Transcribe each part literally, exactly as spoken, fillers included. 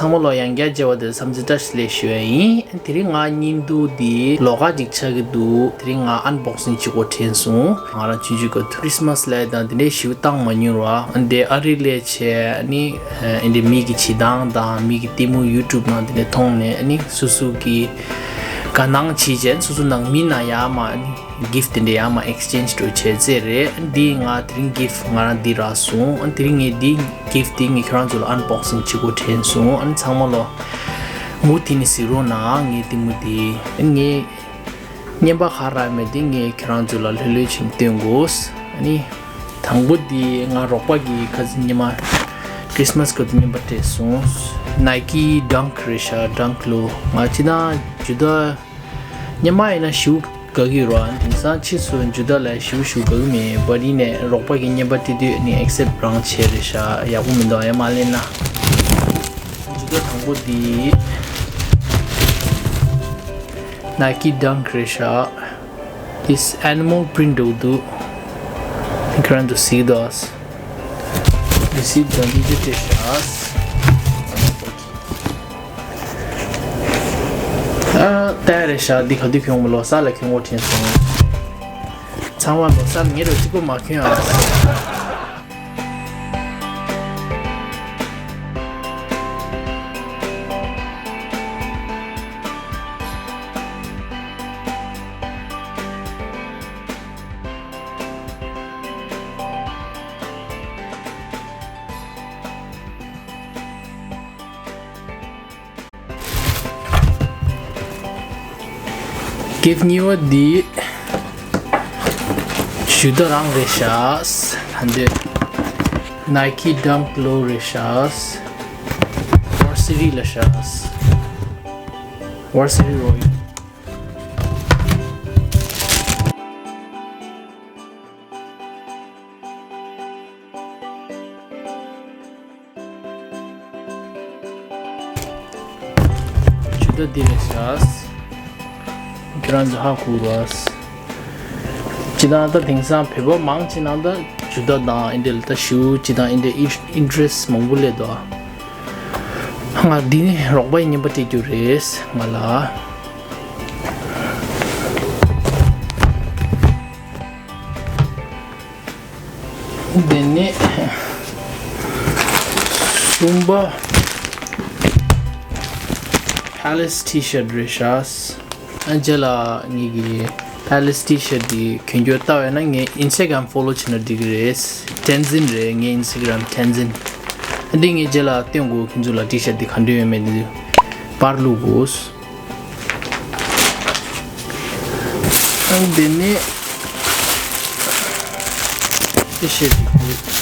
ཚང་མ་ལོ་ཡང་བསྐྱར་མཇལ་བ་དེ་བསམ་ཚུལ་བཀྲ་ཤིས་བདེ་ལེགས་ཞུ་ཡ་ཡིན། དེ་རིང་ང་བརྙན་ཐུང་འདི་ལོགས་ཀ་ཅིག་ཆགས་ཀྱི་འདུག་དེ་རིང་ང་ཨན་བོག་སིང་བྱེད་དགོས་དྲན་སོང་། ང་རང་ཆུང་ཆུང་སྐབས་ཁྲིས་མས་ལ་དང་དེ་འདྲའི་ཞིབ་བཏང་མ་མྱོང་བ། འདི་ཨ་རི་ལས་བྱས་ནི་ཨ་འདི་མི་གི་བྱེད་སྟངས་དང་མི་གི་ལྟད་མོ་ཡུ་ཊུབ་ནང་དེ་འདྲ་མཐོང་ནས་ནི་སོ་སོ་གི་དགའ་སྣང་བྱེད་བྱས་སོ་སོ་ནང་མི་ན་ཡ་མ་ནི། གིཕ་དེ་འདྲ་ཡང་མ་ཨེག་སི་ཅེན་ཇི་འགྲོ་བྱས་ཚེ་རེད། འདི་ང་དེ་རིང་གིཕ་ང་རང་འདི་རག་སོང་། དེ་རིང་ངས་འདི་གིཕ་དེ་ངས་ཁྱེད་རང་ཚོ་ལ་ཨན་བོག་སིང་བྱེད་དགོས་དྲན་སོང་། ཨ་ནི་ཚང་མ་ལོ་མུ་མཐུད་ནས་གཟིགས་རོགས་གནང་། ངས་ལྟད་མོ་འདི་ངས་རྔན་པ་ག་རག་མེད་དེ་ངས་ཁྱེད་རང་ཚོ་ལ་ལྷོད་ལྷོད་བྱས་སྟོན་དགོས། ཨ་ནི་དང་པོ་འདི་ང་རོགས་པ་གི་ཁ་སང་སྔོན་མ་ཁྲིས་མས་སྐབས་དུ་རྔན་པ་སྤྲད་སོང་། ནའི་ཀི་ཌང་ཀི་རེད་ཤག་ཌང་ཀི་ལོ། ང་ཅི་ན་ཇུ་ད། སྔོན་མ་ཡིན་ན་ཞེ་དྲག་དགའ་གི་རེད། དེང་སང་ཕྱིས་སུ་ཇུ་ད་ལ་ཞེ་དྲག་དགའ་གི་མེད། བ་རི་ནས་རོགས་པ་གི་རྔན་པ་སྤྲད་དུས་ནི་ཨེག་སེབ་རང་བྱས་རེད་ཤག་ཡག་པོ་མི་འདུག་ཡ་མ་ལེན་ན། ཇུ་ད་དང་པོ་འདི་ནའི་ཀི་ཌང་ཀི་རེད་ཤག་འདི་ཨེ་ནི་མལ་པི་རིན་ཊི་འདུག་ཁྱེད་རང་ཚོ་གཟིགས་དང་། འདི་གཟིགས་དང་། འདི་ཅི་སྤྲད་ཤག་ཨ། ཏའི་རེད་ཤག་འདི་ག་དུས་གྱོན་དགོས། ལོ་གསར་ལ་གྱོན་དགོས་དྲན་སོང་། ཚང་མ་ལོ་གསར་ལ་ངེད་རང་གཅིག་པོ་མ་གྱོན་ཨ། གིཕ་གཉིས་པ་འདི་ཇུ་ད་རང་རེད་ཤག་ད་འདི་ནའི་ཀི་ཌང་ཀི་ལོ་རེད་ཤག་ཝར་སི་ཊི་ལ་ཤག་ཝར་སི་ཊི་རོ་ཡལ། ཇུ་ད་འདི་རེད་ཤག་ཁྱེད་རང་ཚོ་ཧ་གོ་རོགས། སྤྱིར་བཏང་ད་དེང་སང་བོད་པ་མང་ཆེ་ནང་ད་ཇུ་ད་དང་འདི་འདྲ་ལ་ད་ཞེ་དྲག་སྤྱིར་བཏང་འདི་འདྲ་ཨིན་ཊི་རེ་སི་མང་པོ་སླེབས་འདུག་ང་འདི་ནི་རོགས་པ་ཡི་རྔན་པ་སྤྲད་རྒྱུ་རེད་ང་ལ། དེ་ནས་གསུམ་པ་པེ་ལེ་སི་ཊི་ཤར་ཊི་རེད་ཤག་ཨ་ནི་རྗེས་ལ་ངེད་ཀྱི་པེ་ལེ་སི་ཊི་ཤར་ཊི་འདི་གྱོན་རྒྱུ་ལྟ་བས་ན་ངའི་ཨིན་སི་ཊ་གྷ་རམ་ཕོ་ལོ་བྱས་ན་འགྲིག་གི་རེད། བསྟན་འཛིན་རེད། ངའི་ཨིན་སི་ཊ་གྷ་རམ་བསྟན་འཛིན། ཨ་འདི་ངས་རྗེས་ལ་སྟོན་དགོས། ཁྱེད་ཚོ་ལ་ཊི་ཤར་ཊི་འདི་ག་འདྲ་ཡོད་མེད་འདི་པར་བླུག་དགོས། ཨ་འདི་ནས་ཊི་ཤར་ཊི་འདི་དགོས།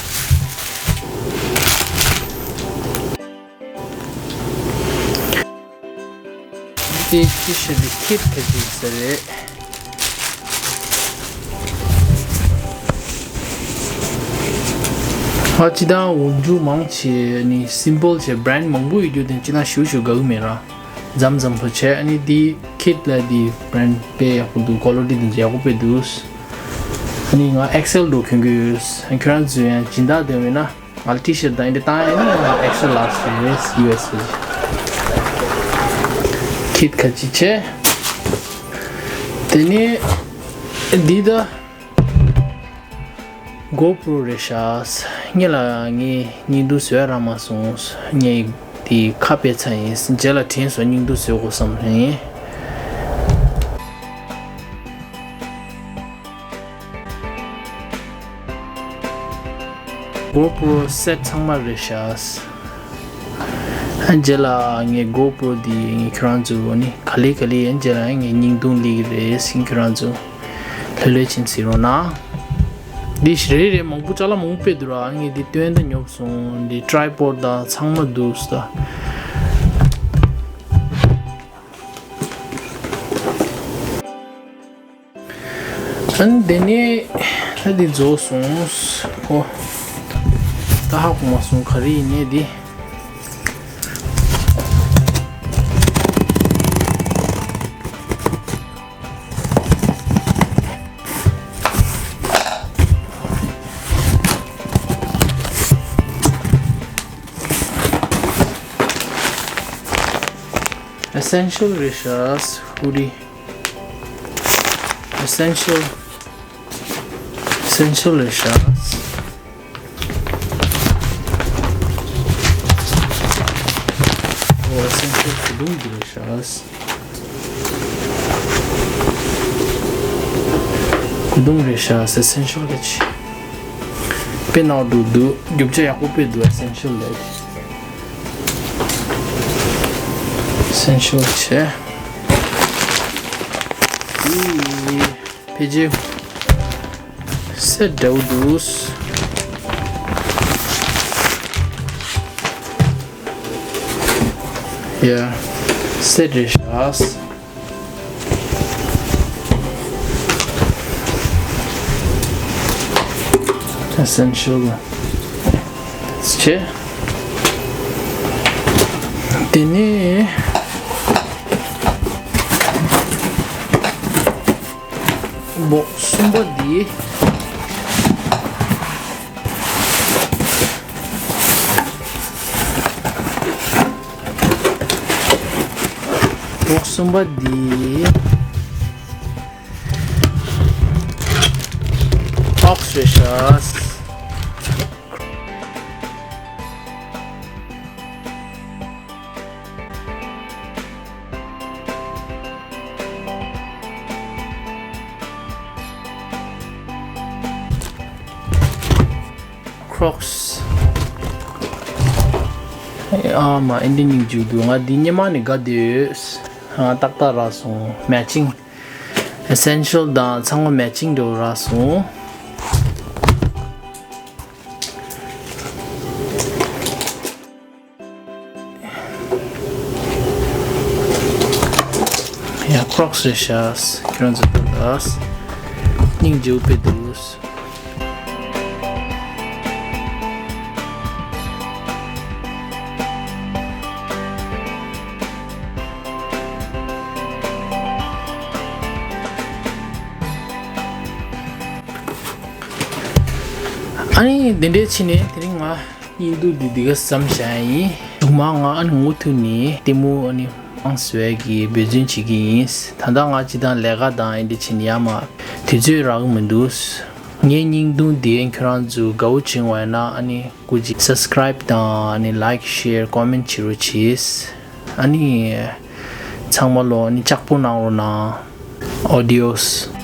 དེ་ཅི་ཞིག་ལ་ཁྱེད་ཀྱི་ཟེར་རེད། ཧ་ཅི་དང་འོག་འཇུག་མང་ཆེ་ནི་སིམ་པལ་ཆེ། བྷི་རན་ཌི་མང་པོ་ཡོད་རྒྱུ་དེ་ཅི་ན་ཞུ་ཞུ་དགའ་གི་མེད་ར། འཛམ་འཛམ་པོ་ཆེ། ཨ་ནི་དེ་ཁྱེད་ལ་དེ་བྷི་རན་ཌི་དཔེ་ཡག་པོ་འདུག་ཀོ་ལི་ཊི་དེ་ཚོ་ཡག་པོ་དཔེ་འདུག་ཨ་ནི་ང་ཨེག་སེལ་འགྲོ་གྱོན་གྱི་ཡོད། ཁྱོད་རང་ཚོ་ཡང་སྦྱིན་བདག་དེ་མེད་ན། ང་ལ་ཊི་ཤར་ཊི་དང་འདི་བཏང་ཡིན་ན་ང་ཨེག་སེལ་ལ་སོང་ཡོད་ཡུ་ཨེས་ལ། ཁྱེད་ཁ་ཅིག་བྱས། དེ་ནས་འདི་ད་གོ་པྲོ་རེད་ཤག་ངེད་ལ་ངའི་བརྙན་ཐུང་བཟོས་རག་མ་སོང་། ངས་འདི་ཁ་ཕྱེ་ཚར་ཡིན། རྗེས་ལ་དྲན་སོང་བརྙན་ཐུང་བཟོ་དགོས་བསམ་ཡིན། གོ་པྲོ་སེ་ཊི་ཚང་མ་རེད་ཤག་ཨ་རྗེས་ལ་ངས་གོ་པྲོ་འདི་ངས་ཁྱོད་རང་ཚོ་ནི་ག་ལེ་ག་ལེ་ཡིན་རྗེས་ལ་ངས་བརྙན་ཐུང་སླེབས་ཀྱི་རེད་ཟེར། ཁྱོད་རང་ཚོ་ལྷོད་ལྷོད་བྱས་གཟིགས་རོགས་གནང་། འདི་རེ་རེ་མང་པོ་ཅ་ལག་མང་པོ་སྤྲད་འདུག་ར། ངས་འདི་སྟོན་ད་ཉོབ་སོང་། འདི་ཊི་རའི་པོ་ཌི་དང་ཚང་མ་འདུག་ས། ཨ་ནི་དེ་ནས་ད་འདི་རྫོགས་སོང་། ཨོ། ད་ཧ་གོ་མ་སོང་ག་རེ་ཡིན་ནས་འདི། Essential རེད་ཤག་ཧུ་རི། Essential Essential རེད་ཤག་ཨོ། Essential སྐུ་གདུང་འདི་རེད་ཤག་སྐུ་གདུང་རེད་ཤག Essential ག་ཅི། དཔེ་ནག་འགྲོ་འདུག་རྒྱུ་ཆ་ཡག་པོ་དཔེ་འདུག Essential ལས། Essential བྱས། ཕལ་ཆེར་སེ་ཊི་འདྲ་བོ་འདུག་ཡ། སེ་ཊི་རེད་ཤག Essential བྱས། དེ་ནས་སྦོག་སི་གསུམ་པ་འདི། སྦོག་སི་གསུམ་པ་འདི། Crocs རེད་ཤག Crocs ཨ་མ། ཨེ་འདི་སྙིང་རྗེ་འདུག་ང་འདི་སྔོན་མ་ནས་དགའ་བསྡད་ཡོད། ཨ། ཏག་ཏག་རག་སོང་། Matching Essential དང་ཚང་མ་Matching འདྲ་བོ་རག་སོང་། ཡ། Crocs རེད་ཤག་ཁྱེད་རང་ཚོ་ལྟ་དང་། སྙིང་རྗེ་པོ་དཔེ་འདུག་ཨ་ནི་འདི་འདྲའི་ཕྱིན་ནས་དེ་རིང་ང་། སྙིང་སྡུག་འདི་འདི་ག་བསམ་བཞག་ཡིན། གཞུག་མ་ང་ཨ་ནི་མུ་མཐུད་ནས་ལྟད་མོ་ཨ་ནི་མང་བཟོ་ཡས་ཀྱི་འབད་བརྩོན་བྱེད་ཀྱི་ཡིན། ད་ལྟ་ང་སྤྱིར་བཏང་ལས་ཀ་དང་ཨེ་འདི་བྱེད་ནས་ཡར་མར་དུས་ཚོད་རག་གི་མི་འདུག་ངའི་སྙིང་སྡུག་འདི་ཁྱོད་རང་ཚོ་དགའ་བོ་བྱུང་བ་ཡིན་ན་ཨ་ནི་སྐུ་མཁྱེན་Subscribe དང་ཨ་ནི་Like Share Comment བྱེད་རོགས་གྱིས། ཨ་ནི་ཚང་མ་ལོ་ཨ་ནི་ལྕགས་པོ་གནང་རོགས་གནང་། Adios།